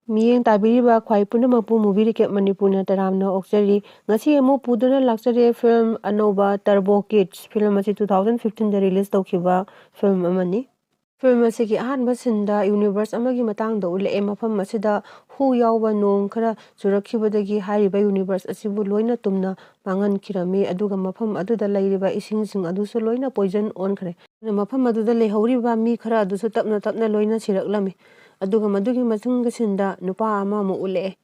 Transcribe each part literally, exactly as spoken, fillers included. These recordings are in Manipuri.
ꯃꯤꯠꯌꯦꯡ ꯇꯥꯕꯤꯔꯤꯕ ꯈ꯭ꯋꯥꯏ ꯄꯨꯝꯅꯃꯛꯄꯨ Movie Recap ꯃꯅꯤꯄꯨꯔꯅ ꯇꯔꯥꯝꯅ ꯑꯣꯛꯆꯔꯤ꯫ ꯉꯁꯤ ꯑꯃꯨꯛ ꯄꯨꯗꯨꯅ ꯂꯥꯛꯆꯔꯤ ꯐꯤꯂꯝ ꯑꯅꯧꯕ Turbo Kids꯫ ꯐꯤꯂꯝ ꯑꯁꯤ two thousand fifteen ꯗ release ꯇꯧꯈꯤꯕ ꯐꯤꯂꯝ ꯑꯃꯅꯤ꯫ ꯐꯤꯂꯝ ꯑꯁꯤꯒꯤ ꯑꯍꯥꯟꯕ ꯁꯤꯟꯗ ꯌꯨꯅꯤꯚꯔꯁ ꯑꯃꯒꯤ ꯃꯇꯥꯡꯗ ꯎꯠꯂꯛꯑꯦ꯫ ꯃꯐꯝ ꯑꯁꯤꯗ ꯍꯨ ꯌꯥꯎꯕ ꯅꯣꯡ ꯈꯔ ꯆꯨꯔꯛꯈꯤꯕꯗꯒꯤ ꯍꯥꯏꯔꯤꯕ ꯌꯨꯅꯤꯚꯔꯁ ꯑꯁꯤꯕꯨ ꯂꯣꯏꯅ ꯇꯨꯝꯅ ꯃꯥꯡꯍꯟꯈꯤꯔꯝꯃꯤ꯫ ꯑꯗꯨꯒ ꯃꯐꯝ ꯑꯗꯨꯗ ꯂꯩꯔꯤꯕ ꯏꯁꯤꯡꯁꯤꯡ ꯑꯗꯨꯁꯨ ꯂꯣꯏꯅ poison ꯑꯣꯟꯈ꯭ꯔꯦ꯫ ꯃꯐꯝ ꯑꯗꯨꯗ ꯂꯩꯍꯧꯔꯤꯕ ꯃꯤ ꯈꯔ ꯑꯗꯨꯁꯨ ꯇꯞꯅ ꯇꯞꯅ ꯂꯣꯏꯅ ꯁꯤꯔꯛꯂꯝꯃꯤ꯫ ꯑꯗꯨꯒ ꯃꯗꯨꯒꯤ ꯃꯊꯪꯒꯤ ꯁꯤꯟꯗ ꯅꯨꯄꯥ ꯑꯃ ꯑꯃꯨꯛ ꯎꯠꯂꯛꯑꯦ꯫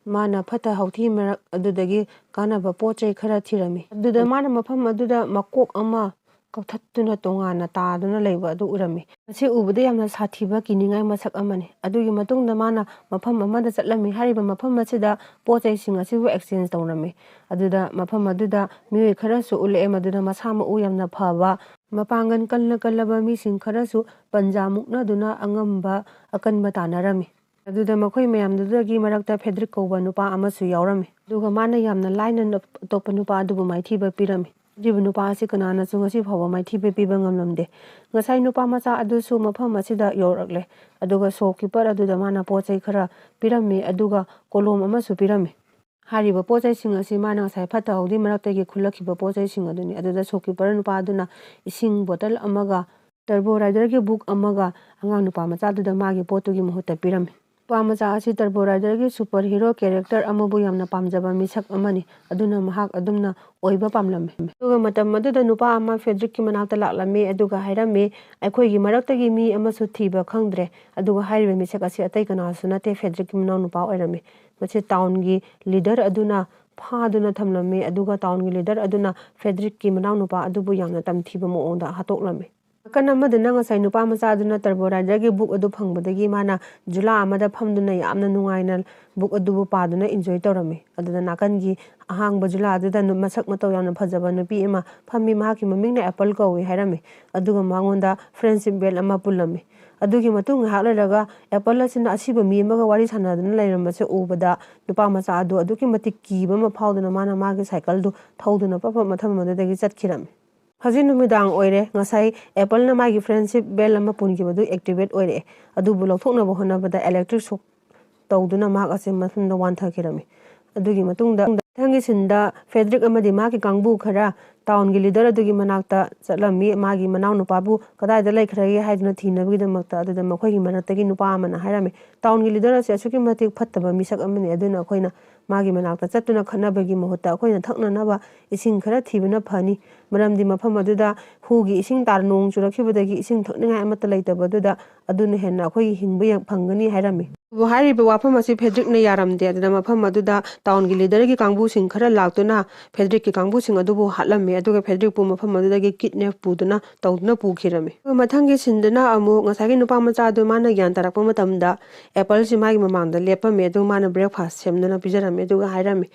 ꯃꯥꯅ ꯐꯠꯇ ꯍꯥꯎꯊꯤ ꯃꯔꯛ ꯑꯗꯨꯗꯒꯤ ꯀꯥꯟꯅꯕ ꯄꯣꯠ ꯆꯩ ꯈꯔ ꯊꯤꯔꯝꯃꯤ꯫ ꯑꯗꯨꯗ ꯃꯥꯅ ꯃꯐꯝ ꯑꯗꯨꯗ ꯃꯀꯣꯛ ꯑꯃ ꯀꯛꯊꯠꯇꯨꯅ ꯇꯣꯉꯥꯟꯅ ꯇꯥꯗꯨꯅ ꯂꯩꯕ ꯑꯗꯨ ꯎꯔꯝꯃꯤ꯫ ꯃꯁꯤ ꯎꯕꯗ ꯌꯥꯝꯅ ꯁꯥꯊꯤꯕ, ꯀꯤꯅꯤꯡꯉꯥꯏ ꯃꯁꯛ ꯑꯃꯅꯤ꯫ ꯑꯗꯨꯒꯤ ꯃꯇꯨꯡꯗ ꯃꯥꯅ ꯃꯐꯝ ꯑꯃꯗ ꯆꯠꯂꯝꯃꯤ꯫ ꯍꯥꯏꯔꯤꯕ ꯃꯐꯝ ꯑꯁꯤꯗ ꯄꯣꯠ ꯆꯩꯁꯤꯡ ꯑꯁꯤꯕꯨ exchange ꯇꯧꯔꯝꯃꯤ꯫ ꯑꯗꯨꯗ ꯃꯐꯝ ꯑꯗꯨꯗ ꯃꯤꯑꯣꯏ ꯈꯔꯁꯨ ꯎꯠꯂꯛꯑꯦ, ꯃꯗꯨꯗ ꯃꯁꯥ ꯃꯎ ꯌꯥꯝꯅ ꯐꯕ, ꯃꯄꯥꯡꯒꯜ ꯀꯟꯅ ꯀꯜꯂꯕ ꯃꯤꯁꯤꯡ ꯈꯔꯁꯨ ꯄꯟꯖꯥ ꯃꯨꯛꯅꯗꯨꯅ ꯑꯉꯝꯕ ꯑꯀꯟꯕ ꯇꯥꯟꯅꯔꯝꯃꯤ꯫ ꯑꯗꯨꯗ ꯃꯈꯣꯏ ꯃꯌꯥꯝꯗꯨꯗꯒꯤ ꯃꯔꯛꯇ ꯐꯦꯗ꯭ꯔꯤꯛ ꯀꯧꯕ ꯅꯨꯄꯥ ꯑꯃꯁꯨ ꯌꯥꯎꯔꯝꯃꯤ꯫ ꯑꯗꯨꯒ ꯃꯥꯅ ꯌꯥꯝꯅ ꯂꯥꯏꯅ ꯅꯨꯞ-, ꯑꯇꯣꯞꯄ ꯅꯨꯄꯥ ꯑꯗꯨꯕꯨ ꯃꯥꯏꯊꯤꯕ ꯄꯤꯔꯝꯃꯤ꯫ ꯍꯥꯏꯔꯤꯕ ꯅꯨꯄꯥ ꯑꯁꯤ ꯀꯅꯥꯅꯁꯨ ꯉꯁꯤ ꯐꯥꯎꯕ ꯃꯥꯏꯊꯤꯕ ꯄꯤꯕ ꯉꯝꯂꯝꯗꯦ꯫ ꯉꯁꯥꯏ ꯅꯨꯄꯥ ꯃꯆꯥ ꯑꯗꯨꯁꯨ ꯃꯐꯝ ꯑꯁꯤꯗ ꯌꯧꯔꯛꯂꯦ꯫ ꯑꯗꯨꯒ shopkeeper ꯑꯗꯨꯗ ꯃꯥꯅ ꯄꯣꯠ ꯆꯩ ꯈꯔ ꯄꯤꯔꯝꯃꯤ, ꯑꯗꯨꯒ ꯀꯣꯂꯣꯝ ꯑꯃꯁꯨ ꯄꯤꯔꯝꯃꯤ꯫ ꯍꯥꯏꯔꯤꯕ ꯄꯣꯠ ꯆꯩꯁꯤꯡ ꯑꯁꯤ ꯃꯥꯅ ꯉꯁꯥꯏ ꯐꯠꯇ ꯍꯥꯎꯗꯤ ꯃꯔꯛꯇꯒꯤ ꯈꯨꯜꯂꯛꯈꯤꯕ ꯄꯣꯠ ꯆꯩꯁꯤꯡ ꯑꯗꯨꯅꯤ꯫ ꯑꯗꯨꯗ shopkeeper ꯅꯨꯄꯥ ꯑꯗꯨꯅ ꯏꯁꯤꯡ bottle ꯑꯃꯒ Turbo Rider ꯒꯤ book ꯑꯃꯒ ꯑꯉꯥꯡ ꯅꯨꯄꯥ ꯃꯆꯥꯗꯨꯗ ꯃꯥꯒꯤ ꯄꯣꯠꯇꯨꯒꯤ ꯃꯍꯨꯠꯇ ꯄꯤꯔꯝꯃꯤ꯫ ꯅꯨꯄꯥ ꯃꯆꯥ ꯑꯁꯤ Turbo Rider ꯒꯤ super hero character ꯑꯃꯕꯨ ꯌꯥꯝꯅ ꯄꯥꯝꯖꯕ ꯃꯤꯁꯛ ꯑꯃꯅꯤ, ꯑꯗꯨꯅ ꯃꯍꯥꯛ ꯑꯗꯨꯝꯅ ꯑꯣꯏꯕ ꯄꯥꯝꯂꯝꯃꯤ꯫ ꯑꯗꯨꯒ ꯃꯇꯝ ꯑꯗꯨꯗ ꯅꯨꯄꯥ ꯑꯃ ꯐꯦꯗ꯭ꯔꯤꯛꯀꯤ ꯃꯅꯥꯛꯇ ꯂꯥꯛꯂꯝꯃꯤ, ꯑꯗꯨꯒ ꯍꯥꯏꯔꯝꯃꯤ, "ꯑꯩꯈꯣꯏꯒꯤ ꯃꯔꯛꯇꯒꯤ ꯃꯤ ꯑꯃꯁꯨ ꯊꯤꯕ ꯈꯪꯗ꯭ꯔꯦ"꯫ ꯑꯗꯨꯒ ꯍꯥꯏꯔꯤꯕ ꯃꯤꯁꯛ ꯑꯁꯤ ꯑꯇꯩ ꯀꯅꯥꯁꯨ ꯅꯠꯇꯦ, ꯐꯦꯗ꯭ꯔꯤꯛꯀꯤ ꯃꯅꯥꯎꯅꯨꯄꯥ ꯑꯣꯏꯔꯝꯃꯤ꯫ ꯃꯁꯤ town ꯒꯤ leader ꯑꯗꯨꯅ ꯐꯥꯗꯨꯅ ꯊꯝꯂꯝꯃꯤ, ꯑꯗꯨꯒ town ꯒꯤ leader ꯑꯗꯨꯅ ꯐꯦꯗ꯭ꯔꯤꯛꯀꯤ ꯃꯅꯥꯎꯅꯨꯄꯥ ꯑꯗꯨꯕꯨ ꯌꯥꯝꯅ ꯇꯝꯊꯤꯕ ꯃꯑꯣꯡꯗ ꯍꯥꯠꯇꯣꯛꯂꯝꯃꯤ꯫ ꯅꯥꯀꯟ ꯑꯃꯗꯅ ꯉꯁꯥꯏ ꯅꯨꯄꯥ ꯃꯆꯥ ꯑꯗꯨꯅ Turbo Rider ꯒꯤ book ꯑꯗꯨ ꯐꯪꯕꯗꯒꯤ ꯃꯥꯅ ꯖꯨꯂꯥ ꯑꯃꯗ ꯐꯝꯗꯨꯅ ꯌꯥꯝꯅ ꯅꯨꯡꯉꯥꯏꯅ book ꯑꯗꯨꯕꯨ ꯄꯥꯗꯨꯅ enjoy ꯇꯧꯔꯝꯃꯤ꯫ ꯑꯗꯨꯗ ꯅꯥꯀꯟꯒꯤ ꯑꯍꯥꯡꯕ ꯖꯨꯂꯥ ꯑꯗꯨꯗ ꯅꯨ-, ꯃꯁꯛ ꯃꯇꯧ ꯌꯥꯝꯅ ꯐꯖꯕ ꯅꯨꯄꯤ ꯑꯃ ꯐꯝꯃꯤ, ꯃꯍꯥꯛꯀꯤ ꯃꯃꯤꯡꯅ Apple ꯀꯧꯏ ꯍꯥꯏꯔꯝꯃꯤ꯫ ꯑꯗꯨꯒ ꯃꯉꯣꯟꯗ friendship bell ꯑꯃ ꯄꯨꯜꯂꯝꯃꯤ꯫ ꯑꯗꯨꯒꯤ ꯃꯇꯨꯡ ꯉꯥꯏꯍꯥꯛ ꯂꯩꯔꯒ Apple ꯑꯁꯤꯅ ꯑꯁꯤꯕ ꯃꯤ ꯑꯃꯒ ꯋꯥꯔꯤ ꯁꯥꯟꯅꯗꯨꯅ ꯂꯩꯔꯝꯕꯁꯦ ꯎꯕꯗ ꯅꯨꯄꯥ ꯃꯆꯥ ꯑꯗꯨ ꯑꯗꯨꯛꯀꯤ ꯃꯇꯤꯛ ꯀꯤꯕ ꯑꯃ ꯐꯥꯎꯗꯨꯅ ꯃꯥꯅ ꯃꯥꯒꯤ ꯁꯥꯏꯀꯜꯗꯨ ꯊꯧꯗꯨꯅ ꯄꯞ ꯄꯞ ꯃꯐꯝ ꯑꯗꯨꯗꯒꯤ ꯆꯠꯈꯤꯔꯝꯃꯤ꯫ ꯍꯧꯖꯤꯛ ꯅꯨꯃꯤꯗꯥꯡ ꯑꯣꯏꯔꯦ꯫ ꯉꯁꯥꯏ Apple ꯅ ꯃꯥꯒꯤ friendship bell ꯑꯃ ꯄꯨꯟꯈꯤꯕꯗꯨ activate ꯑꯣꯏꯔꯛꯑꯦ꯫ ꯑꯗꯨꯕꯨ ꯂꯧꯊꯣꯛꯅꯕ ꯍꯣꯠꯅꯕꯗ electric shock ꯇꯧꯗꯨꯅ ꯃꯍꯥꯛ ꯑꯁꯦ ꯃꯐꯝꯗ ꯋꯥꯟꯊꯈꯤꯔꯝꯃꯤ꯫ ꯑꯗꯨꯒꯤ ꯃꯇꯨꯡꯗ ꯃꯊꯪꯒꯤ ꯁꯤꯟꯗ ꯐꯦꯗ꯭ꯔꯤꯛ ꯑꯃꯗꯤ ꯃꯍꯥꯛꯀꯤ ꯀꯥꯡꯕꯨ ꯈꯔ ꯇꯥꯎꯟꯒꯤ ꯂꯤꯗꯔ ꯑꯗꯨꯒꯤ ꯃꯅꯥꯛꯇ ꯆꯠꯂꯝꯃꯤ꯫ ꯃꯥꯒꯤ ꯃꯅꯥꯎꯅꯨꯄꯥꯕꯨ ꯀꯗꯥꯏꯗ ꯂꯩꯈ꯭ꯔꯒꯦ ꯍꯥꯏꯗꯨꯅ ꯊꯤꯅꯕꯒꯤꯗꯃꯛꯇ꯫ ꯑꯗꯨꯗ ꯃꯈꯣꯏꯒꯤ ꯃꯔꯛꯇꯒꯤ ꯅꯨꯄꯥ ꯑꯃꯅ ꯍꯥꯏꯔꯝꯃꯤ, "ꯇꯥꯎꯟꯒꯤ ꯂꯤꯗꯔ ꯑꯁꯦ ꯑꯁꯨꯛꯀꯤ ꯃꯇꯤꯛ ꯐꯠꯇꯕ ꯃꯤꯁꯛ ꯑꯃꯅꯤ, ꯑꯗꯨꯅ ꯑꯩꯈꯣꯏꯅ ꯃꯥꯒꯤ ꯃꯅꯥꯛꯇ ꯆꯠꯇꯨꯅ ꯈꯠꯅꯕꯒꯤ ꯃꯍꯨꯠꯇ ꯑꯩꯈꯣꯏꯅ ꯊꯛꯅꯅꯕ ꯏꯁꯤꯡ ꯈꯔ ꯊꯤꯕꯅ ꯐꯅꯤ, ꯃꯔꯝꯗꯤ ꯃꯐꯝ ꯑꯗꯨꯗ ꯍꯨꯒꯤ ꯏꯁꯤꯡ ꯇꯥꯔ-, ꯅꯣꯡ ꯆꯨꯔꯛꯈꯤꯕꯗꯒꯤ ꯏꯁꯤꯡ ꯊꯛꯅꯤꯡꯉꯥꯏ ꯑꯃꯠꯇ ꯂꯩꯇꯕꯗꯨꯗ ꯑꯗꯨꯅ ꯍꯦꯟꯅ ꯑꯩꯈꯣꯏꯒꯤ ꯍꯤꯡꯕ ꯌꯥ-, ꯐꯪꯒꯅꯤ" ꯍꯥꯏꯔꯝꯃꯤ꯫ ꯑꯗꯨꯕꯨ ꯍꯥꯏꯔꯤꯕ ꯋꯥꯐꯝ ꯑꯁꯤ ꯐꯦꯗ꯭ꯔꯤꯛꯅ ꯌꯥꯔꯝꯗꯦ꯫ ꯑꯗꯨꯅ ꯃꯐꯝ ꯑꯗꯨꯗ ꯇꯥꯎꯟꯒꯤ ꯂꯤꯗꯔꯒꯤ ꯀꯥꯡꯕꯨꯁꯤꯡ ꯈꯔ ꯂꯥꯛꯇꯨꯅ ꯐꯦꯗ꯭ꯔꯤꯛꯀꯤ ꯀꯥꯡꯕꯨꯁꯤꯡ ꯑꯗꯨꯕꯨ ꯍꯥꯠꯂꯝꯃꯤ, ꯑꯗꯨꯒ ꯐꯦꯗ꯭ꯔꯤꯛꯄꯨ ꯃꯐꯝ ꯑꯗꯨꯗꯒꯤ ꯀꯤꯗꯅꯦꯞ ꯄꯨꯗꯨꯅ ꯇꯧꯗꯨꯅ ꯄꯨꯈꯤꯔꯝꯃꯤ꯫ ꯃꯊꯪꯒꯤ ꯁꯤꯟꯗꯅ ꯑꯃꯨꯛ ꯉꯁꯥꯏꯒꯤ ꯅꯨꯄꯥ ꯃꯆꯥ ꯑꯗꯨ ꯃꯥꯅ ꯒ꯭ꯌꯥꯟ ꯇꯥꯔꯛꯄ ꯃꯇꯝꯗ ꯑꯦꯄꯜꯁꯤ ꯃꯥꯒꯤ ꯃꯃꯥꯡꯗ ꯂꯦꯞꯄꯝꯃꯤ, ꯑꯗꯨ ꯃꯥꯅ ꯕ꯭ꯔꯦꯛꯐꯥꯁ ꯁꯦꯝꯗꯨꯅ ꯄꯤꯖꯔꯝꯃꯤ, ꯑꯗꯨꯒ ꯍꯥꯏꯔꯝꯃꯤ,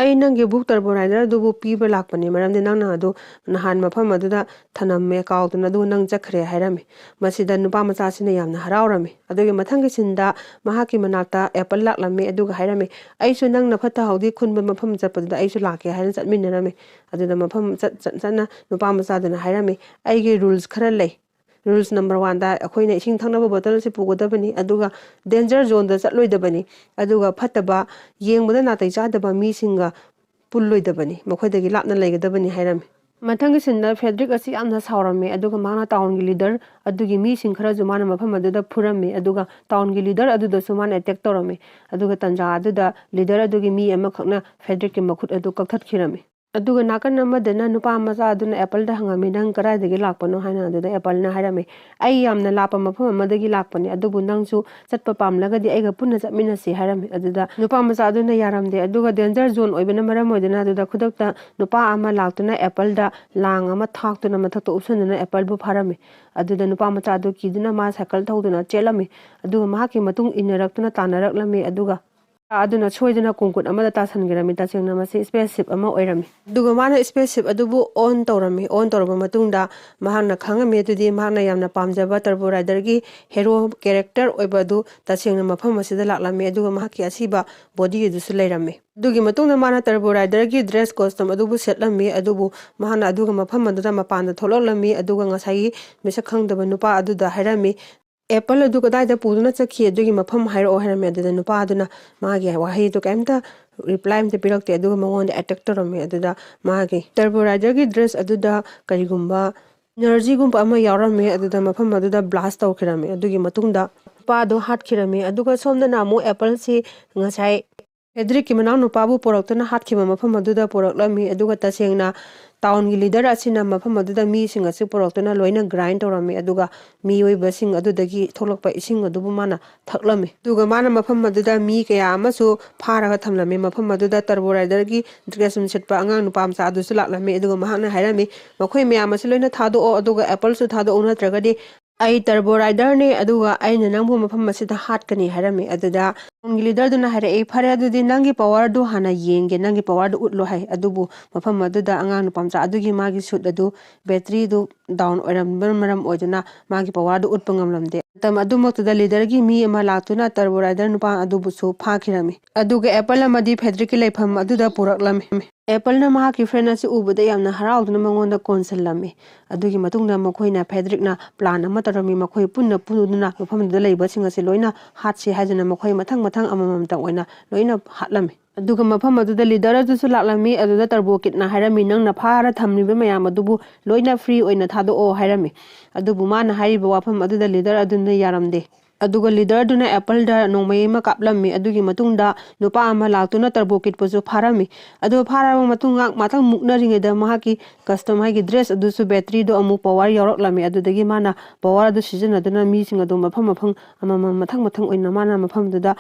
"ꯑꯩ ꯅꯪꯒꯤ ꯕꯨꯛ ꯇꯔꯕꯣ ꯔꯥꯏꯗꯔ ꯑꯗꯨꯕꯨ ꯄꯤꯕ ꯂꯥꯛꯄꯅꯤ, ꯃꯔꯝꯗꯤ ꯅꯪꯅ ꯑꯗꯨ ꯅꯍꯥꯟ ꯃꯐꯝ ꯑꯗꯨꯗ ꯊꯅꯝꯃꯦ, ꯀꯥꯎꯗꯨꯅ, ꯑꯗꯨꯒ ꯅꯪ ꯆꯠꯈ꯭ꯔꯦ" ꯍꯥꯏꯔꯝꯃꯤ꯫ ꯃꯁꯤꯗ ꯅꯨꯄꯥ ꯃꯆꯥꯁꯤꯅ ꯌꯥꯝꯅ ꯍꯔꯥꯎꯔꯝꯃꯤ꯫ ꯑꯗꯨꯒꯤ ꯃꯊꯪꯒꯤ ꯁꯤꯟꯗ ꯃꯍꯥꯛꯀꯤ ꯃꯅꯥꯛꯇ ꯑꯦꯄꯜ ꯂꯥꯛꯂꯝꯃꯤ, ꯑꯗꯨꯒ ꯍꯥꯏꯔꯝꯃꯤ, "ꯑꯩꯁꯨ ꯅꯪꯅ ꯐꯠꯇ ꯍꯥꯎꯗꯤ ꯈꯨꯟꯕ ꯃꯐꯝ ꯆꯠꯄꯗꯨꯗ ꯑꯩꯁꯨ ꯂꯥꯛꯀꯦ" ꯍꯥꯏꯅ ꯆꯠꯃꯤꯟꯅꯔꯝꯃꯤ꯫ ꯑꯗꯨꯗ ꯃꯐꯝ ꯆꯠ-, ꯆꯠ-, ꯆꯠꯅ ꯅꯨꯄꯥ ꯃꯆꯥꯗꯨꯅ ꯍꯥꯏꯔꯝꯃꯤ, "ꯑꯩꯒꯤ ꯔꯨꯜꯁ ꯈꯔ ꯂꯩ꯫ ꯔꯨꯜꯁ ꯅꯝꯕꯔ ꯋꯥꯟꯗ ꯑꯩꯈꯣꯏꯅ ꯏꯁꯤꯡ ꯊꯛꯅꯕ ꯕꯣꯇꯜ ꯑꯁꯤ ꯄꯨꯒꯗꯕꯅꯤ, ꯑꯗꯨꯒ ꯗꯦꯟꯖꯔ ꯖꯣꯟꯗ ꯆꯠꯂꯣꯏꯗꯕꯅꯤ, ꯑꯗꯨꯒ ꯐꯠꯇꯕ, ꯌꯦꯡꯕꯗ ꯅꯥꯇꯩ ꯆꯥꯗꯕ ꯃꯤꯁꯤꯡꯒ ꯄꯨꯜꯂꯣꯏꯗꯕꯅꯤ, ꯃꯈꯣꯏꯗꯒꯤ ꯂꯥꯞꯅ ꯂꯩꯒꯗꯕꯅꯤ" ꯍꯥꯏꯔꯝꯃꯤ꯫ ꯃꯊꯪꯒꯤ ꯁꯤꯟꯗ ꯐꯦꯗ꯭ꯔꯤꯛ ꯑꯁꯤ ꯌꯥꯝꯅ ꯁꯥꯎꯔꯝꯃꯤ, ꯑꯗꯨꯒ ꯃꯍꯥꯛꯅ ꯇꯥꯎꯟꯒꯤ ꯂꯤꯗꯔ ꯑꯗꯨꯒꯤ ꯃꯤꯁꯤꯡ ꯈꯔꯁꯨ ꯃꯥꯅ ꯃꯐꯝ ꯑꯗꯨꯗ ꯐꯨꯔꯝꯃꯤ, ꯑꯗꯨꯒ ꯇꯥꯎꯟꯒꯤ ꯂꯤꯗꯔ ꯑꯗꯨꯗꯁꯨ ꯃꯥꯅ ꯑꯦꯇꯦꯛ ꯇꯧꯔꯝꯃꯤ꯫ ꯑꯗꯨꯒ ꯇꯟꯖꯥ ꯑꯗꯨꯗ ꯂꯤꯗꯔ ꯑꯗꯨꯒꯤ ꯃꯤ ꯑꯃꯈꯛꯅ ꯐꯦꯗ꯭ꯔꯤꯛꯀꯤ ꯃꯈꯨꯠ ꯑꯗꯨ ꯀꯛꯊꯠꯈꯤꯔꯝꯃꯤ꯫ ꯑꯗꯨꯒ ꯅꯥꯀꯟ ꯑꯃꯗꯅ ꯅꯨꯄꯥ ꯃꯆꯥ ꯑꯗꯨꯅ ꯑꯦꯄꯜꯗ ꯍꯪꯉꯝꯃꯤ, "ꯅꯪ ꯀꯗꯥꯏꯗꯒꯤ ꯂꯥꯛꯄꯅꯣ?" ꯍꯥꯏꯅ꯫ ꯑꯗꯨꯗ ꯑꯦꯄꯜꯅ ꯍꯥꯏꯔꯝꯃꯤ, "ꯑꯩ ꯌꯥꯝꯅ ꯂꯥꯞꯄ ꯃꯐꯝ ꯑꯃꯗꯒꯤ ꯂꯥꯛꯄꯅꯤ, ꯑꯗꯨꯕꯨ ꯅꯪꯁꯨ ꯆꯠꯄ ꯄꯥꯝꯂꯒꯗꯤ ꯑꯩꯒ ꯄꯨꯟꯅ ꯆꯠꯃꯤꯟꯅꯁꯤ" ꯍꯥꯏꯔꯝꯃꯤ꯫ ꯑꯗꯨꯗ ꯅꯨꯄꯥ ꯃꯆꯥ ꯑꯗꯨꯅ ꯌꯥꯔꯝꯗꯦ, ꯑꯗꯨꯒ ꯗꯦꯟꯖꯔ ꯖꯣꯟ ꯑꯣꯏꯕꯅ ꯃꯔꯝ ꯑꯣꯏꯗꯨꯅ ꯑꯗꯨꯗ ꯈꯨꯗꯛꯇ ꯅꯨꯄꯥ ꯑꯃ ꯂꯥꯛꯇꯨꯅ ꯑꯦꯄꯜꯗ ꯂꯥꯡ ꯑꯃ ꯊꯥꯛꯇꯨꯅ ꯃꯊꯛꯇ ꯎꯞꯁꯟꯗꯨꯅ ꯑꯦꯄꯜꯕꯨ ꯐꯥꯔꯝꯃꯤ꯫ ꯑꯗꯨꯗ ꯅꯨꯄꯥ ꯃꯆꯥ ꯑꯗꯨ ꯀꯤꯗꯨꯅ ꯃꯥ ꯁꯥꯏꯀꯜ ꯊꯧꯗꯨꯅ ꯆꯦꯜꯂꯝꯃꯤ꯫ ꯑꯗꯨꯒ ꯃꯍꯥꯛꯀꯤ ꯃꯇꯨꯡ ꯏꯟꯅꯔꯛꯇꯨꯅ ꯇꯥꯟꯅꯔꯛꯂꯝꯃꯤ꯫ ꯑꯗꯨꯒ ꯑꯗꯨꯅ ꯁꯣꯏꯗꯅ ꯀꯣꯡꯀꯨꯠ ꯑꯃꯗ ꯇꯥꯁꯟꯈꯤꯔꯝꯃꯤ꯫ ꯇꯁꯦꯡꯅ ꯃꯁꯤ ꯁ꯭ꯄꯦꯁ ꯁꯤꯞ ꯑꯃ ꯑꯣꯏꯔꯝꯃꯤ꯫ ꯑꯗꯨꯒ ꯃꯥꯅ ꯁ꯭ꯄꯦꯁ ꯁꯤꯞ ꯑꯗꯨꯕꯨ ꯑꯣꯟ ꯇꯧꯔꯝꯃꯤ꯫ ꯑꯣꯟ ꯇꯧꯔꯕ ꯃꯇꯨꯡꯗ ꯃꯍꯥꯛꯅ ꯈꯪꯉꯝꯃꯤ ꯑꯗꯨꯗꯤ ꯃꯍꯥꯛꯅ ꯌꯥꯝꯅ ꯄꯥꯝꯖꯕ ꯇꯔꯕꯣ ꯔꯥꯏꯗꯔꯒꯤ ꯍꯦꯔꯣ ꯀꯦꯔꯦꯛꯇꯔ ꯑꯣꯏꯕ ꯑꯗꯨ ꯇꯁꯦꯡꯅ ꯃꯐꯝ ꯑꯁꯤꯗ ꯂꯥꯛꯂꯝꯃꯤ, ꯑꯗꯨꯒ ꯃꯍꯥꯛꯀꯤ ꯑꯁꯤꯕ ꯕꯣꯗꯤ ꯑꯗꯨꯁꯨ ꯂꯩꯔꯝꯃꯤ꯫ ꯑꯗꯨꯒꯤ ꯃꯇꯨꯡꯗ ꯃꯥꯅ ꯇꯔꯕꯣ ꯔꯥꯏꯗꯔꯒꯤ ꯗ꯭ꯔꯦꯁ ꯀꯣꯁꯇ꯭ꯌꯨꯝ ꯑꯗꯨꯕꯨ ꯁꯦꯠꯂꯝꯃꯤ, ꯑꯗꯨꯕꯨ ꯃꯍꯥꯛꯅ ꯑꯗꯨꯒ ꯃꯐꯝ ꯑꯗꯨꯗ ꯃꯄꯥꯟꯗ ꯊꯣꯛꯂꯛꯂꯝꯃꯤ, ꯑꯗꯨꯒ ꯉꯁꯥꯏꯒꯤ ꯃꯤꯁꯛ ꯈꯪꯗꯕ ꯅꯨꯄꯥ ꯑꯗꯨꯗ ꯍꯥꯏꯔꯝꯃꯤ, ꯑꯦꯄꯜ ꯑꯗꯨ ꯀꯗꯥꯏꯗ ꯄꯨꯗꯨꯅ ꯆꯠꯈꯤ, ꯑꯗꯨꯒꯤ ꯃꯐꯝ ꯍꯥꯏꯔꯛꯑꯣ ꯍꯥꯏꯔꯝꯃꯦ꯫ ꯑꯗꯨꯗ ꯅꯨꯄꯥ ꯑꯗꯨꯅ ꯃꯥꯒꯤ ꯋꯥꯍꯩꯗꯣ ꯀꯩꯝꯇ ꯔꯤꯄ꯭ꯂꯥꯏ ꯑꯝꯇ ꯄꯤꯔꯛꯇꯦ꯫ ꯑꯗꯨꯒ ꯃꯉꯣꯟꯗ ꯑꯦꯇꯦꯛ ꯇꯧꯔꯝꯃꯦ꯫ ꯑꯗꯨꯗ ꯃꯥꯒꯤ ꯇꯔꯕꯣ ꯔꯥꯏꯗꯔꯒꯤ ꯗ꯭ꯔꯦꯁ ꯑꯗꯨꯗ ꯀꯔꯤꯒꯨꯝꯕ ꯏꯅꯔꯖꯤꯒꯨꯝꯕ ꯑꯃ ꯌꯥꯎꯔꯝꯃꯦ꯫ ꯑꯗꯨꯗ ꯃꯐꯝ ꯑꯗꯨꯗ ꯕ꯭ꯂꯥꯁ ꯇꯧꯈꯤꯔꯝꯃꯦ꯫ ꯑꯗꯨꯒꯤ ꯃꯇꯨꯡꯗ ꯅꯨꯄꯥꯗꯣ ꯍꯥꯠꯈꯤꯔꯝꯃꯦ꯫ ꯑꯗꯨꯒ ꯁꯣꯝꯗꯅ ꯑꯃꯨꯛ ꯑꯦꯄꯜꯁꯤ ꯉꯁꯥꯏ ꯐꯦꯗ꯭ꯔꯤꯛꯀꯤ ꯃꯅꯥꯎꯅꯨꯄꯥꯕꯨ ꯄꯨꯔꯛꯇꯨꯅ ꯍꯥꯠꯈꯤꯕ ꯃꯐꯝ ꯑꯗꯨꯗ ꯄꯨꯔꯛꯂꯝꯃꯤ꯫ ꯑꯗꯨꯒ ꯇꯁꯦꯡꯅ ꯇꯥꯎꯟꯒꯤ ꯂꯤꯗꯔ ꯑꯁꯤꯅ ꯃꯐꯝ ꯑꯗꯨꯗ ꯃꯤꯁꯤꯡ ꯑꯁꯤ ꯄꯨꯔꯛꯇꯨꯅ ꯂꯣꯏꯅ ꯒ꯭ꯔꯥꯏꯟ ꯇꯧꯔꯝꯃꯤ꯫ ꯑꯗꯨꯒ ꯃꯤꯑꯣꯏꯕꯁꯤꯡ ꯑꯗꯨꯗꯒꯤ ꯊꯣꯛꯂꯛꯄ ꯏꯁꯤꯡ ꯑꯗꯨꯕꯨ ꯃꯥꯅ ꯊꯛꯂꯝꯃꯤ꯫ ꯑꯗꯨꯒ ꯃꯥꯅ ꯃꯐꯝ ꯑꯗꯨꯗ ꯃꯤ ꯀꯌꯥ ꯑꯃꯁꯨ ꯐꯥꯔꯒ ꯊꯝꯂꯝꯃꯤ꯫ ꯃꯐꯝ ꯑꯗꯨꯗ ꯇꯔꯕꯣ ꯔꯥꯏꯗꯔꯒꯤ ꯗ꯭ꯔꯦꯁ ꯁꯦꯠꯄ ꯑꯉꯥꯡ ꯅꯨꯄꯥ ꯃꯆꯥ ꯑꯗꯨꯁꯨ ꯂꯥꯛꯂꯝꯃꯤ꯫ ꯑꯗꯨꯒ ꯃꯍꯥꯛꯅ ꯍꯥꯏꯔꯝꯃꯤ, "ꯃꯈꯣꯏ ꯃꯌꯥꯝ ꯑꯁꯤ ꯂꯣꯏꯅ ꯊꯥꯗꯣꯛꯑꯣ, ꯑꯗꯨꯒ ꯑꯦꯄꯜꯁꯨ ꯊꯥꯗꯣꯛꯎ, ꯅꯠꯇ꯭ꯔꯒꯗꯤ ꯑꯩ ꯇꯔꯕꯣ ꯔꯥꯏꯗꯔꯅꯤ, ꯑꯗꯨꯒ ꯑꯩꯅ ꯅꯪꯕꯨ ꯃꯐꯝ ꯑꯁꯤꯗ ꯍꯥꯠꯀꯅꯤ" ꯍꯥꯏꯔꯝꯃꯤ꯫ ꯑꯗꯨꯗ ꯇꯥꯎꯟꯒꯤ ꯂꯤꯗꯔꯗꯨꯅ ꯍꯥꯏꯔꯛꯏ, "ꯐꯔꯦ, ꯑꯗꯨꯗꯤ ꯅꯪꯒꯤ ꯄꯋꯥꯔꯗꯨ ꯍꯥꯟꯅ ꯌꯦꯡꯒꯦ, ꯅꯪꯒꯤ ꯄꯋꯥꯔꯗꯨ ꯎꯠꯂꯣ" ꯍꯥꯏ꯫ ꯑꯗꯨꯕꯨ ꯃꯐꯝ ꯑꯗꯨꯗ ꯑꯉꯥꯡ ꯅꯨꯄꯥ ꯃꯆꯥ ꯑꯗꯨꯒꯤ ꯃꯥꯒꯤ ꯁꯨꯠ ꯑꯗꯨ ꯕꯦꯇ꯭ꯔꯤꯗꯨ ꯗꯥꯎꯟ ꯑꯣꯏꯔꯝꯕꯅ ꯃꯔꯝ ꯑꯣꯏꯗꯨꯅ ꯃꯥꯒꯤ ꯄꯋꯥꯔꯗꯨ ꯎꯠꯄ ꯉꯝꯂꯝꯗꯦ꯫ ꯃꯇꯝ ꯑꯗꯨꯃꯛꯇꯨꯗ ꯂꯤꯗꯔꯒꯤ ꯃꯤ ꯑꯃ ꯂꯥꯛꯇꯨꯅ ꯇꯔꯕꯣ ꯔꯥꯏꯗꯔ ꯅꯨꯄꯥ ꯑꯗꯨꯕꯨꯁꯨ ꯐꯥꯈꯤꯔꯝꯃꯤ꯫ ꯑꯗꯨꯒ ꯑꯦꯄꯜ ꯑꯃꯗꯤ ꯐꯦꯗ꯭ꯔꯤꯛꯀꯤ ꯂꯩꯐꯝ ꯑꯗꯨꯗ ꯄꯨꯔꯛꯂꯝꯃꯤ꯫ ꯑꯦꯄꯜꯅ ꯃꯍꯥꯛꯀꯤ ꯐ꯭ꯔꯦꯟ ꯑꯁꯤ ꯎꯕꯗ ꯌꯥꯝꯅ ꯍꯔꯥꯎꯗꯨꯅ ꯃꯉꯣꯟꯗ ꯀꯣꯟꯁꯤꯜꯂꯝꯃꯤ꯫ ꯑꯗꯨꯒꯤ ꯃꯇꯨꯡꯗ ꯃꯈꯣꯏꯅ ꯐꯦꯗ꯭ꯔꯤꯛꯅ ꯄ꯭ꯂꯥꯟ ꯑꯃ ꯇꯧꯔꯝꯃꯤ꯫ ꯃꯈꯣꯏ ꯄꯨꯟꯅ ꯄꯨꯗꯨꯅ ꯃꯐꯝꯗꯨꯗ ꯂꯩꯕꯁꯤꯡ ꯑꯁꯤ ꯂꯣꯏꯅ ꯍꯥꯠꯁꯤ ꯍꯥꯏꯗꯨꯅ ꯃꯈꯣꯏ ꯃꯊꯪ ꯃꯊꯪ ꯑꯃꯃꯝꯇ ꯑꯣꯏꯅ ꯂꯣꯏꯅ ꯍꯥꯠꯂꯝꯃꯤ꯫ ꯑꯗꯨꯒ ꯃꯐꯝ ꯑꯗꯨꯗ ꯂꯤꯗꯔ ꯑꯗꯨꯁꯨ ꯂꯥꯛꯂꯝꯃꯤ꯫ ꯑꯗꯨꯗ ꯇꯔꯕꯣ ꯀꯤꯠꯅ ꯍꯥꯏꯔꯝꯃꯤ, "ꯅꯪꯅ ꯐꯥꯔ ꯊꯝꯂꯤꯕ ꯃꯌꯥꯝ ꯑꯗꯨꯕꯨ ꯂꯣꯏꯅ ꯐ꯭ꯔꯤ ꯑꯣꯏꯅ ꯊꯥꯗꯣꯛꯑꯣ" ꯍꯥꯏꯔꯝꯃꯤ꯫ ꯑꯗꯨꯕꯨ ꯃꯥꯅ ꯍꯥꯏꯔꯤꯕ ꯋꯥꯐꯝ ꯑꯗꯨꯗ ꯂꯤꯗꯔ ꯑꯗꯨꯅ ꯌꯥꯔꯝꯗꯦ꯫ ꯑꯗꯨꯒ ꯂꯤꯗꯔꯗꯨꯅ ꯑꯦꯄꯜꯗ ꯅꯣꯡꯃꯩ ꯑꯃ ꯀꯥꯞꯂꯝꯃꯤ꯫ ꯑꯗꯨꯒꯤ ꯃꯇꯨꯡꯗ ꯅꯨꯄꯥ ꯑꯃ ꯂꯥꯛꯇꯨꯅ ꯇꯔꯕꯣ ꯀꯤꯠꯄꯨꯁꯨ ꯐꯥꯔꯝꯃꯤ꯫ ꯑꯗꯨ ꯐꯥꯔꯕ ꯃꯇꯨꯡ ꯉꯥꯏꯍꯥꯛ ꯉꯥꯛꯇꯪ ꯃꯨꯛꯅꯔꯤꯉꯩꯗ ꯃꯍꯥꯛꯀꯤ ꯀꯁꯇꯝ ꯍꯥꯏꯒꯤ ꯗ꯭ꯔꯦꯁ ꯑꯗꯨꯁꯨ ꯕꯦꯇ꯭ꯔꯤꯗꯣ ꯑꯃꯨꯛ ꯄꯋꯥꯔ ꯌꯥꯎꯔꯛꯂꯝꯃꯤ꯫ ꯑꯗꯨꯗꯒꯤ ꯃꯥꯅ ꯄꯋꯥꯔ ꯑꯗꯨ ꯁꯤꯖꯤꯟꯅꯗꯨꯅ ꯃꯤꯁꯤꯡ ꯑꯗꯨ ꯃꯐꯝ ꯃꯐꯝ ꯑꯃꯃꯝ ꯃꯊꯪ ꯃꯊꯪ ꯑꯣꯏꯅ ꯃꯥꯅ ꯃꯐꯝꯗꯨꯗ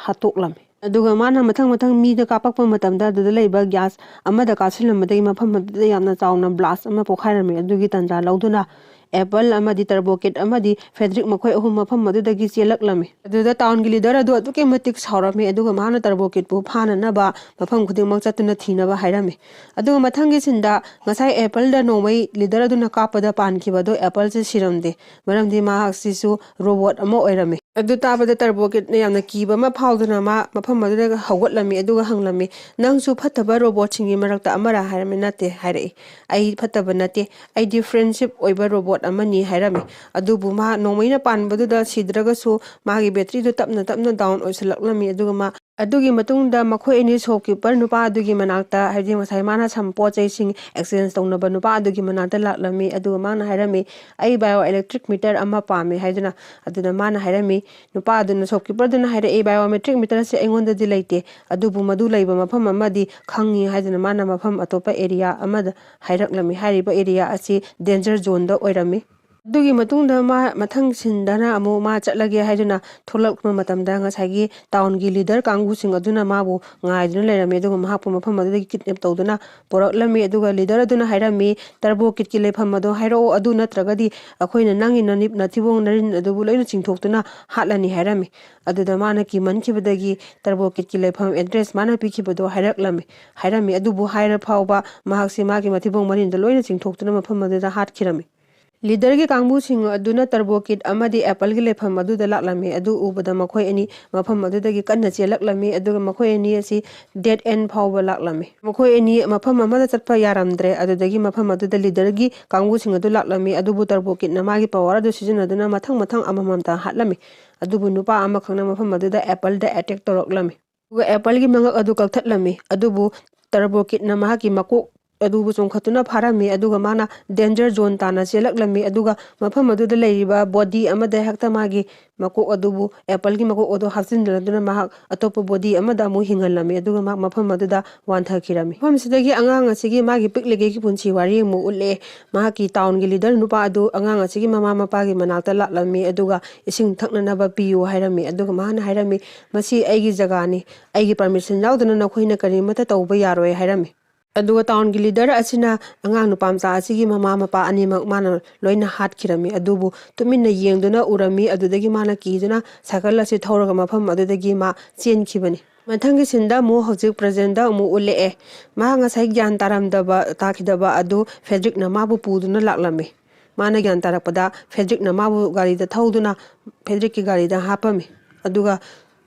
ꯍꯥꯠꯇꯣꯛꯂꯝꯃꯤ꯫ ꯑꯗꯨꯒ ꯃꯥꯅ ꯃꯊꯪ ꯃꯊꯪ ꯃꯤꯗ ꯀꯥꯞꯄꯛꯄ ꯃꯇꯝꯗ ꯑꯗꯨꯗ ꯂꯩꯕ ꯒ꯭ꯌꯥꯁ ꯑꯃꯗ ꯀꯥꯞꯁꯤꯜꯂꯝꯕꯗꯒꯤ ꯃꯐꯝ ꯑꯗꯨꯗ ꯌꯥꯝꯅ ꯆꯥꯎꯅ ꯕ꯭ꯂꯥꯁ ꯑꯃ ꯄꯣꯛꯈꯥꯏꯔꯝꯃꯤ꯫ ꯑꯗꯨꯒꯤ ꯇꯥꯟꯖꯥ ꯂꯧꯗꯨꯅ ꯑꯦꯄꯜ ꯑꯃꯗꯤ ꯇꯔꯕꯣ ꯀꯤꯠ ꯑꯃꯗꯤ ꯐꯦꯗ꯭ꯔꯤꯛ ꯃꯈꯣꯏ ꯑꯍꯨꯝ ꯃꯐꯝ ꯑꯗꯨꯗꯒꯤ ꯆꯦꯜꯂꯛꯂꯝꯃꯤ꯫ ꯑꯗꯨꯗ ꯇꯥꯎꯟꯒꯤ ꯂꯤꯗꯔ ꯑꯗꯨ ꯑꯗꯨꯛꯀꯤ ꯃꯇꯤꯛ ꯁꯥꯎꯔꯝꯃꯤ꯫ ꯑꯗꯨꯒ ꯃꯍꯥꯛꯅ ꯇꯔꯕꯣ ꯀꯤꯠꯄꯨ ꯐꯥꯅꯅꯕ ꯃꯐꯝ ꯈꯨꯗꯤꯡꯃꯛ ꯆꯠꯇꯨꯅ ꯊꯤꯅꯕ ꯍꯥꯏꯔꯝꯃꯤ꯫ ꯑꯗꯨꯒ ꯃꯊꯪꯒꯤ ꯁꯤꯟꯗ ꯉꯁꯥꯏ ꯑꯦꯄꯜꯗ ꯅꯣꯡꯃꯩ ꯂꯤꯗꯔ ꯑꯗꯨꯅ ꯀꯥꯞꯄꯗ ꯄꯥꯟꯈꯤꯕ ꯑꯗꯨ ꯑꯦꯄꯜꯁꯦ ꯁꯤꯔꯝꯗꯦ, ꯃꯔꯝꯗꯤ ꯃꯍꯥꯛꯁꯤꯁꯨ ꯔꯣꯕꯣꯠ ꯑꯃ ꯑꯣꯏꯔꯝꯃꯤ꯫ ꯑꯗꯨ ꯇꯥꯕꯗ ꯇꯔꯕꯣ ꯀꯤꯠꯅ ꯌꯥꯝꯅ ꯀꯤꯕ ꯑꯃ ꯐꯥꯎꯗꯨꯅ ꯃꯥ ꯃꯐꯝ ꯑꯗꯨꯗ ꯍꯧꯒꯠꯂꯝꯃꯤ꯫ ꯑꯗꯨꯒ ꯍꯪꯂꯝꯃꯤ, "ꯅꯪꯁꯨ ꯐꯠꯇꯕ ꯔꯣꯕꯣꯠꯁꯤꯡꯒꯤ ꯃꯔꯛꯇ ꯑꯃꯔ?" ꯍꯥꯏꯔꯝꯃꯤ꯫ "ꯅꯠꯇꯦ" ꯍꯥꯏꯔꯛꯏ꯫ "ꯑꯩ ꯐꯠꯇꯕ ꯅꯠꯇꯦ, ꯑꯩꯗꯤ ꯐ꯭ꯔꯦꯟꯁꯤꯞ ꯑꯣꯏꯕ ꯔꯣꯕꯣꯠ ꯑꯃꯅꯤ ꯍꯥꯏꯔꯝꯃꯤ꯫ ꯑꯗꯨꯕꯨ ꯃꯥ ꯅꯣꯡꯃꯩꯅ ꯄꯥꯟꯕꯗꯨꯗ ꯁꯤꯗ꯭ꯔꯒꯁꯨ ꯃꯥꯒꯤ ꯕꯦꯇ꯭ꯔꯤꯗꯨ ꯇꯞꯅ ꯇꯞꯅ ꯗꯥꯎꯟ ꯑꯣꯏꯁꯤꯜꯂꯛꯂꯝꯃꯤ꯫ ꯑꯗꯨꯒ ꯃꯥ ꯑꯗꯨꯒꯤ ꯃꯇꯨꯡꯗ ꯃꯈꯣꯏ ꯑꯅꯤ ꯁꯣꯞꯀꯤꯄꯔ ꯅꯨꯄꯥ ꯑꯗꯨꯒꯤ ꯃꯅꯥꯛꯇ, ꯍꯥꯏꯕꯗꯤ ꯉꯁꯥꯏ ꯃꯥꯅ ꯁꯝ ꯄꯣꯠ ꯆꯩꯁꯤꯡ ꯑꯦꯛꯁꯆꯦꯟꯖ ꯇꯧꯅꯕ ꯅꯨꯄꯥ ꯑꯗꯨꯒꯤ ꯃꯅꯥꯛꯇ ꯂꯥꯛꯂꯝꯃꯤ꯫ ꯑꯗꯨꯒ ꯃꯥꯅ ꯍꯥꯏꯔꯝꯃꯤ, "ꯑꯩ ꯕꯥꯏꯑꯣ ꯏꯂꯦꯛꯇ꯭ꯔꯤꯛ ꯃꯤꯇꯔ ꯑꯃ ꯄꯥꯝꯃꯦ" ꯍꯥꯏꯗꯨꯅ꯫ ꯑꯗꯨꯗ ꯃꯥꯅ ꯍꯥꯏꯔꯝꯃꯤ, ꯅꯨꯄꯥ ꯑꯗꯨꯅ, ꯁꯣꯞꯀꯤꯄꯔꯗꯨꯅ ꯍꯥꯏꯔꯛꯏ, "ꯕꯥꯏꯑꯣꯃꯦꯇ꯭ꯔꯤꯛ ꯃꯤꯇꯔ ꯑꯁꯤ ꯑꯩꯉꯣꯟꯗꯗꯤ ꯂꯩꯇꯦ, ꯑꯗꯨꯕꯨ ꯃꯗꯨ ꯂꯩꯕ ꯃꯐꯝ ꯑꯃꯗꯤ ꯈꯪꯉꯤ" ꯍꯥꯏꯗꯨꯅ ꯃꯥꯅ ꯃꯐꯝ ꯑꯇꯣꯞꯄ ꯑꯦꯔꯤꯌꯥ ꯑꯃꯗ ꯍꯥꯏꯔꯛꯂꯝꯃꯤ꯫ ꯍꯥꯏꯔꯤꯕ ꯑꯦꯔꯤꯌꯥ ꯑꯁꯤ ꯗꯦꯟꯖꯔ ꯖꯣꯟꯗ ꯑꯣꯏꯔꯝꯃꯤ꯫ ꯑꯗꯨꯒꯤ ꯃꯇꯨꯡꯗ ꯃꯥ ꯃꯊꯪ ꯁꯤꯟꯗꯅ ꯑꯃꯨꯛ ꯃꯥ ꯆꯠꯂꯒꯦ ꯍꯥꯏꯗꯨꯅ ꯊꯣꯛꯂꯛꯄ ꯃꯇꯝꯗ ꯉꯁꯥꯏꯒꯤ ꯇꯥꯎꯟꯒꯤ ꯂꯤꯗꯔ ꯀꯥꯡꯕꯨꯁꯤꯡ ꯑꯗꯨꯅ ꯃꯥꯕꯨ ꯉꯥꯏꯗꯨꯅ ꯂꯩꯔꯝꯃꯤ꯫ ꯑꯗꯨꯒ ꯃꯍꯥꯛꯄꯨ ꯃꯐꯝ ꯑꯗꯨꯗꯒꯤ ꯀꯤꯗꯅꯦꯞ ꯇꯧꯗꯨꯅ ꯄꯨꯔꯛꯂꯝꯃꯤ꯫ ꯑꯗꯨꯒ ꯂꯤꯗꯔ ꯑꯗꯨꯅ ꯍꯥꯏꯔꯝꯃꯤ, "ꯇꯔꯕꯣ ꯀꯤꯠꯀꯤ ꯂꯩꯐꯝ ꯑꯗꯣ ꯍꯥꯏꯔꯛꯑꯣ, ꯑꯗꯨ ꯅꯠꯇ꯭ꯔꯒꯗꯤ ꯑꯩꯈꯣꯏꯅ ꯅꯪꯒꯤ ꯅꯅꯤꯞ ꯅꯊꯤꯕꯣꯡ ꯅꯔꯤꯟ ꯑꯗꯨꯕꯨ ꯂꯣꯏꯅ ꯆꯤꯡꯊꯣꯛꯇꯨꯅ ꯍꯥꯠꯂꯅꯤ" ꯍꯥꯏꯔꯝꯃꯤ꯫ ꯑꯗꯨꯗ ꯃꯥꯅ ꯀꯤꯃꯟꯈꯤꯕꯗꯒꯤ ꯇꯔꯕꯣ ꯀꯤꯠꯀꯤ ꯂꯩꯐꯝ ꯑꯦꯗ꯭ꯔꯦꯁ ꯃꯥꯅ ꯄꯤꯈꯤꯕꯗꯣ ꯍꯥꯏꯔꯛꯂꯝꯃꯤ꯫ ꯍꯥꯏꯔꯝꯃꯤ꯫ ꯑꯗꯨꯕꯨ ꯍꯥꯏꯔ ꯐꯥꯎꯕ ꯃꯍꯥꯛꯁꯤ ꯃꯥꯒꯤ ꯃꯊꯤꯕꯣꯡ ꯃꯔꯤꯟꯗꯣ ꯂꯣꯏꯅ ꯆꯤꯡꯊꯣꯛꯇꯨꯅ ꯃꯐꯝ ꯑꯗꯨꯗ ꯍꯥꯠꯈꯤꯔꯝꯃꯤ꯫ ꯂꯤꯗꯔꯒꯤ ꯀꯥꯡꯕꯨꯁꯤꯡ ꯑꯗꯨꯅ ꯇꯔꯕꯣ ꯀꯤꯠ ꯑꯃꯗꯤ ꯑꯦꯄꯜꯒꯤ ꯂꯩꯐꯝ ꯑꯗꯨꯗ ꯂꯥꯛꯂꯝꯃꯤ꯫ ꯑꯗꯨ ꯎꯕꯗ ꯃꯈꯣꯏ ꯑꯅꯤ ꯃꯐꯝ ꯑꯗꯨꯗꯒꯤ ꯀꯟꯅ ꯆꯦꯜꯂꯛꯂꯝꯃꯤ꯫ ꯑꯗꯨꯒ ꯃꯈꯣꯏ ꯑꯅꯤ ꯑꯁꯤ ꯗꯦꯗ ꯑꯦꯟ ꯐꯥꯎꯕ ꯂꯥꯛꯂꯝꯃꯤ꯫ ꯃꯈꯣꯏ ꯑꯅꯤ ꯃꯐꯝ ꯑꯃꯗ ꯆꯠꯄ ꯌꯥꯔꯝꯗ꯭ꯔꯦ꯫ ꯑꯗꯨꯗꯒꯤ ꯃꯐꯝ ꯑꯗꯨꯗ ꯂꯤꯗꯔꯒꯤ ꯀꯥꯡꯕꯨꯁꯤꯡ ꯑꯗꯨ ꯂꯥꯛꯂꯝꯃꯤ꯫ ꯑꯗꯨꯕꯨ ꯇꯔꯕꯣ ꯀꯤꯠꯅ ꯃꯥꯒꯤ ꯄꯋꯥꯔ ꯑꯗꯨ ꯁꯤꯖꯤꯟꯅꯗꯨꯅ ꯃꯊꯪ ꯃꯊꯪ ꯑꯃꯃꯝꯇ ꯍꯥꯠꯂꯝꯃꯤ꯫ ꯑꯗꯨꯕꯨ ꯅꯨꯄꯥ ꯑꯃꯈꯛꯅ ꯃꯐꯝ ꯑꯗꯨꯗ ꯑꯦꯄꯜꯗ ꯑꯦꯇꯦꯛ ꯇꯧꯔꯛꯂꯝꯃꯤ꯫ ꯑꯗꯨꯒ ꯑꯦꯄꯜꯒꯤ ꯃꯉꯛ ꯑꯗꯨ ꯀꯛꯊꯠꯂꯝꯃꯤ꯫ ꯑꯗꯨꯕꯨ ꯇꯔꯕꯣ ꯀꯤꯠꯅ ꯃꯍꯥꯛꯀꯤ ꯃꯀꯣꯛ ꯑꯗꯨꯕꯨ ꯆꯣꯡꯈꯠꯇꯨꯅ ꯐꯥꯔꯝꯃꯤ꯫ ꯑꯗꯨꯒ ꯃꯥꯅ ꯗꯦꯟꯖꯔ ꯖꯣꯟ ꯇꯥꯟꯅ ꯆꯦꯜꯂꯛꯂꯝꯃꯤ꯫ ꯑꯗꯨꯒ ꯃꯐꯝ ꯑꯗꯨꯗ ꯂꯩꯔꯤꯕ ꯕꯣꯗꯤ ꯑꯃꯗ ꯍꯦꯛꯇ ꯃꯥꯒꯤ ꯃꯀꯣꯛ ꯑꯗꯨꯕꯨ, ꯑꯦꯄꯜꯒꯤ ꯃꯀꯣꯛ ꯑꯗꯨ ꯍꯥꯞꯆꯤꯟꯗꯨꯅ ꯃꯍꯥꯛ ꯑꯇꯣꯞꯄ ꯕꯣꯗꯤ ꯑꯃꯗ ꯑꯃꯨꯛ ꯍꯤꯡꯍꯜꯂꯝꯃꯤ꯫ ꯑꯗꯨꯒ ꯃꯍꯥꯛ ꯃꯐꯝ ꯑꯗꯨꯗ ꯋꯥꯟꯊꯈꯤꯔꯝꯃꯤ꯫ ꯃꯐꯝꯁꯤꯗꯒꯤ ꯑꯉꯥꯡ ꯑꯁꯤꯒꯤ ꯃꯥꯒꯤ ꯄꯤꯛꯂꯤꯉꯩꯒꯤ ꯄꯨꯟꯁꯤ ꯋꯥꯔꯤ ꯑꯃꯨꯛ ꯎꯠꯂꯛꯑꯦ꯫ ꯃꯍꯥꯛꯀꯤ ꯇꯥꯎꯟꯒꯤ ꯂꯤꯗꯔ ꯅꯨꯄꯥ ꯑꯗꯨ ꯑꯉꯥꯡ ꯑꯁꯤꯒꯤ ꯃꯃꯥ ꯃꯄꯥꯒꯤ ꯃꯅꯥꯛꯇ ꯂꯥꯛꯂꯝꯃꯤ꯫ ꯑꯗꯨꯒ ꯏꯁꯤꯡ ꯊꯛꯅꯅꯕ ꯄꯤꯌꯨ ꯍꯥꯏꯔꯝꯃꯤ꯫ ꯑꯗꯨꯒ ꯃꯥꯅ ꯍꯥꯏꯔꯝꯃꯤ, "ꯃꯁꯤ ꯑꯩꯒꯤ ꯖꯒꯥꯅꯤ, ꯑꯩꯒꯤ ꯄꯔꯃꯤꯁꯟ ꯌꯥꯎꯗꯅ ꯅꯈꯣꯏꯅ ꯀꯔꯤꯃꯠꯇ ꯇꯧꯕ ꯌꯥꯔꯣꯏ" ꯍꯥꯏꯔꯝꯃꯤ꯫ ꯑꯗꯨꯒ ꯇꯥꯎꯟꯒꯤ ꯂꯤꯗꯔ ꯑꯁꯤꯅ ꯑꯉꯥꯡ ꯅꯨꯄꯥ ꯃꯆꯥ ꯑꯁꯤꯒꯤ ꯃꯃꯥ ꯃꯄꯥ ꯑꯅꯤꯃꯛ ꯃꯥꯅ ꯂꯣꯏꯅ ꯍꯥꯠꯈꯤꯔꯝꯃꯤ꯫ ꯑꯗꯨꯕꯨ ꯇꯨꯃꯤꯟꯅ ꯌꯦꯡꯗꯨꯅ ꯎꯔꯝꯃꯤ꯫ ꯑꯗꯨꯗꯒꯤ ꯃꯥꯅ ꯀꯤꯗꯨꯅ ꯁꯥꯏꯀꯜ ꯑꯁꯤ ꯊꯧꯔꯒ ꯃꯐꯝ ꯑꯗꯨꯗꯒꯤ ꯃꯥ ꯆꯦꯟꯈꯤꯕꯅꯤ꯫ ꯃꯊꯪꯒꯤ ꯁꯤꯟꯗ ꯑꯃꯨꯛ ꯍꯧꯖꯤꯛ ꯄ꯭ꯔꯖꯦꯟꯗ ꯑꯃꯨꯛ ꯎꯠꯂꯛꯑꯦ꯫ ꯃꯍꯥꯛ ꯉꯁꯥꯏ ꯒ꯭ꯌꯥꯟ ꯇꯥꯔꯝꯗꯕ, ꯇꯥꯈꯤꯗꯕ ꯑꯗꯨ ꯐꯦꯗ꯭ꯔꯤꯛꯅ ꯃꯥꯕꯨ ꯄꯨꯗꯨꯅ ꯂꯥꯛꯂꯝꯃꯤ꯫ ꯃꯥꯅ ꯒ꯭ꯌꯥꯟ ꯇꯥꯔꯛꯄꯗ ꯐꯦꯗ꯭ꯔꯤꯛꯅ ꯃꯥꯕꯨ ꯒꯥꯔꯤꯗ ꯊꯧꯗꯨꯅ ꯐꯦꯗ꯭ꯔꯤꯛꯀꯤ ꯒꯥꯔꯤꯗ ꯍꯥꯞꯄꯝꯃꯤ꯫ ꯑꯗꯨꯒ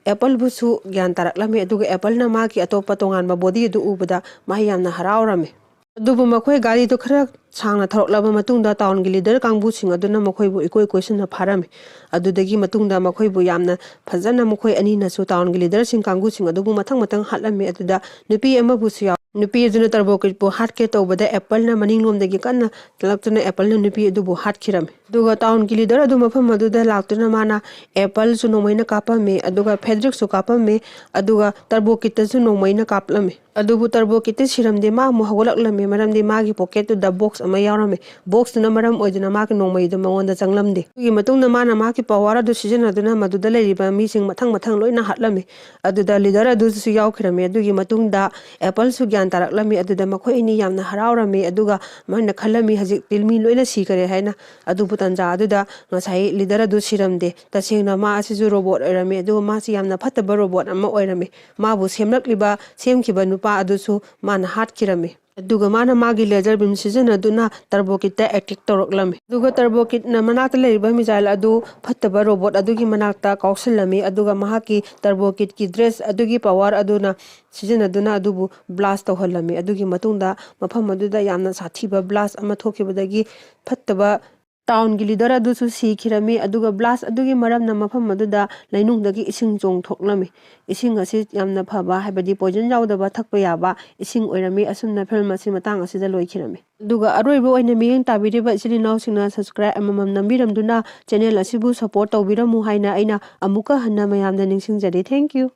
ꯑꯦꯄꯜꯕꯨꯁꯨ ꯒ꯭ꯌꯥꯟ ꯇꯥꯔꯛꯂꯝꯃꯤ꯫ ꯑꯗꯨꯒ ꯑꯦꯄꯜꯅ ꯃꯥꯒꯤ ꯑꯇꯣꯞꯄ ꯇꯣꯉꯥꯟꯕ ꯕꯣꯗꯤ ꯑꯗꯨ ꯎꯕꯗ ꯃꯥ ꯌꯥꯝꯅ ꯍꯔꯥꯎꯔꯝꯃꯤ꯫ ꯑꯗꯨꯕꯨ ꯃꯈꯣꯏ ꯒꯥꯔꯤꯗꯨ ꯈꯔ ꯁꯥꯡꯅ ꯊꯧꯔꯛꯂꯕ ꯃꯇꯨꯡꯗ townꯒꯤ leader ꯀꯥꯡꯕꯨꯁꯤꯡ ꯑꯗꯨꯅ ꯃꯈꯣꯏꯕꯨ ꯏꯀꯣꯏ ꯀꯣꯏꯁꯤꯟꯅ ꯐꯥꯔꯝꯃꯤ꯫ ꯑꯗꯨꯗꯒꯤ ꯃꯇꯨꯡꯗ ꯃꯈꯣꯏꯕꯨ ꯌꯥꯝꯅ ꯐꯖꯅ ꯃꯈꯣꯏ ꯑꯅꯤꯅꯁꯨ townꯒꯤ leaderꯁꯤꯡ ꯀꯥꯡꯕꯨꯁꯤꯡ ꯑꯗꯨꯕꯨ ꯃꯊꯪ ꯃꯊꯪ ꯍꯥꯠꯂꯝꯃꯤ꯫ ꯑꯗꯨꯗ ꯅꯨꯄꯤ ꯑꯃꯕꯨꯁꯨ ꯌꯥꯎ ꯅꯨꯄꯤ ꯑꯗꯨꯅ ꯇꯔꯕꯣꯀꯤꯠꯄꯨ ꯍꯥꯠꯀꯦ ꯇꯧꯕꯗ appleꯅ ꯃꯅꯤꯡꯂꯣꯝꯗꯒꯤ ꯀꯟꯅ ꯆꯦꯜꯂꯛꯇꯨꯅ appleꯅ ꯅꯨꯄꯤ ꯑꯗꯨꯕꯨ ꯍꯥꯠꯈꯤꯔꯝꯃꯤ꯫ ꯑꯗꯨꯒ townꯒꯤ leader ꯑꯗꯨ ꯃꯐꯝ ꯑꯗꯨꯗ ꯂꯥꯛꯇꯨꯅ ꯃꯥꯅ appleꯁꯨ ꯅꯣꯡꯃꯩꯅ ꯀꯥꯞꯄꯝꯃꯤ, ꯑꯗꯨꯒ ꯐꯦꯗ꯭ꯔꯤꯛꯁꯨ ꯀꯥꯞꯄꯝꯃꯤ, ꯑꯗꯨꯒ ꯇꯔꯕꯣꯀꯤꯠꯇꯁꯨ ꯅꯣꯡꯃꯩꯅ ꯀꯥꯞꯂꯝꯃꯤ꯫ ꯑꯗꯨꯕꯨ ꯇꯔꯕꯣꯀꯤꯠꯇꯤ ꯁꯤꯔꯝꯗꯦ, ꯃꯥ ꯑꯃꯨꯛ ꯍꯧꯒꯠꯂꯛꯂꯝꯃꯤ, ꯃꯔꯝꯗꯤ ꯃꯥꯒꯤ pocketꯇꯨꯗ box ꯑꯃ ꯌꯥꯎꯔꯝꯃꯤ꯫ Boxꯇꯨꯅ ꯃꯔꯝ ꯑꯣꯏꯗꯨꯅ ꯃꯥꯒꯤ ꯅꯣꯡꯃꯩꯗꯨ ꯃꯉꯣꯟꯗ ꯆꯪꯂꯝꯗꯦ꯫ ꯑꯗꯨꯒꯤ ꯃꯇꯨꯡꯗ ꯃꯥꯅ ꯃꯥꯒꯤ power ꯑꯗꯨ ꯁꯤꯖꯤꯟꯅꯗꯨꯅ ꯃꯗꯨꯗ ꯂꯩꯔꯤꯕ ꯃꯤꯁꯤꯡ ꯃꯊꯪ ꯃꯊꯪ ꯂꯣꯏꯅ ꯍꯥꯠꯂꯝꯃꯤ꯫ ꯑꯗꯨꯗ leader ꯑꯗꯨꯁꯨ ꯌꯥꯎꯈꯤꯔꯝꯃꯤ꯫ ꯑꯗꯨꯒꯤ ꯃꯇꯨꯡꯗ appleꯁꯨ ꯒ꯭ꯌꯥꯟ ꯇꯥꯔꯛꯂꯝꯃꯤ꯫ ꯑꯗꯨꯗ ꯃꯈꯣꯏ ꯑꯅꯤ ꯌꯥꯝꯅ ꯍꯔꯥꯎꯔꯝꯃꯤ, ꯑꯗꯨꯒ ꯃꯣꯏꯅ ꯈꯜꯂꯝꯃꯤ ꯍꯧꯖꯤꯛꯇꯤ ꯃꯤ ꯂꯣꯏꯅ ꯁꯤꯈꯔꯦ ꯍꯥꯏꯅ꯫ ꯑꯗꯨꯕꯨ ꯇꯟꯖꯥ ꯑꯗꯨꯗ ꯉꯁꯥꯏ leader ꯑꯗꯨ ꯁꯤꯔꯝꯗꯦ꯫ ꯇꯁꯦꯡꯅ ꯃꯥ ꯑꯁꯤꯁꯨ robot ꯑꯣꯏꯔꯝꯃꯤ, ꯑꯗꯨꯒ ꯃꯥꯁꯤ ꯌꯥꯝꯅ ꯐꯠꯇꯕ robot ꯑꯃ ꯑꯣꯏꯔꯝꯃꯤ꯫ ꯃꯥꯕꯨ ꯁꯦꯝꯂꯛꯂꯤꯕ, ꯁꯦꯝꯈꯤꯕ ꯅꯨꯄꯥ ꯑꯗꯨꯁꯨ ꯃꯥꯅ ꯍꯥꯠꯈꯤꯔꯝꯃꯤ꯫ ꯑꯗꯨꯒ ꯃꯥꯅ ꯃꯥꯒꯤ laser beam ꯁꯤꯖꯤꯟꯅꯗꯨꯅ ꯇꯔꯕꯣꯀꯤꯠꯇ attack ꯇꯧꯔꯛꯂꯝꯃꯤ꯫ ꯑꯗꯨꯒ ꯇꯔꯕꯣꯀꯤꯠꯅ ꯃꯅꯥꯛꯇ ꯂꯩꯔꯤꯕ missile ꯑꯗꯨ ꯐꯠꯇꯕ robot ꯑꯗꯨꯒꯤ ꯃꯅꯥꯛꯇ ꯀꯥꯎꯁꯤꯜꯂꯝꯃꯤ, ꯑꯗꯨꯒ ꯃꯍꯥꯛꯀꯤ ꯇꯔꯕꯣꯀꯤꯠꯀꯤ dress ꯑꯗꯨꯒꯤ power ꯑꯗꯨꯅ ꯁꯤꯖꯤꯟꯅꯗꯨꯅ ꯑꯗꯨꯕꯨ blast ꯇꯧꯍꯜꯂꯝꯃꯤ꯫ ꯑꯗꯨꯒꯤ ꯃꯇꯨꯡꯗ ꯃꯐꯝ ꯑꯗꯨꯗ ꯌꯥꯝꯅ ꯁꯥꯊꯤꯕ blast ꯑꯃ ꯊꯣꯛꯈꯤꯕꯗꯒꯤ ꯐꯠꯇꯕ townꯒꯤ leader ꯑꯗꯨꯁꯨ ꯁꯤꯈꯤꯔꯝꯃꯤ꯫ ꯑꯗꯨꯒ blast ꯑꯗꯨꯒꯤ ꯃꯔꯝꯅ ꯃꯐꯝ ꯑꯗꯨꯗ ꯂꯩꯅꯨꯡꯗꯒꯤ ꯏꯁꯤꯡ ꯆꯣꯡꯊꯣꯛꯂꯝꯃꯤ꯫ ꯏꯁꯤꯡ ꯑꯁꯤ ꯌꯥꯝꯅ ꯐꯕ, ꯍꯥꯏꯕꯗꯤ poison ꯌꯥꯎꯗꯕ ꯊꯛꯄ ꯌꯥꯕ ꯏꯁꯤꯡ ꯑꯣꯏꯔꯝꯃꯤ꯫ ꯑꯁꯨꯝꯅ film ꯑꯁꯤ ꯃꯇꯥꯡ ꯑꯁꯤꯗ ꯂꯣꯏꯈꯤꯔꯝꯃꯤ꯫ ꯑꯗꯨꯒ ꯑꯔꯣꯏꯕ ꯑꯣꯏꯅ ꯃꯤꯠꯌꯦꯡ ꯇꯥꯕꯤꯔꯤꯕ ꯏꯆꯤꯜ ꯏꯅꯥꯎꯁꯤꯡꯅ subscribe ꯑꯃꯃꯝ ꯅꯝꯕꯤꯔꯝꯗꯨꯅ channel ꯑꯁꯤꯕꯨ support ꯇꯧꯕꯤꯔꯝꯃꯨ ꯍꯥꯏꯅ ꯑꯩꯅ ꯑꯃꯨꯛꯀ ꯍꯟꯅ ꯃꯌꯥꯝꯗ ꯅꯤꯡꯁꯤꯡꯖꯔꯤ꯫ Thank you꯫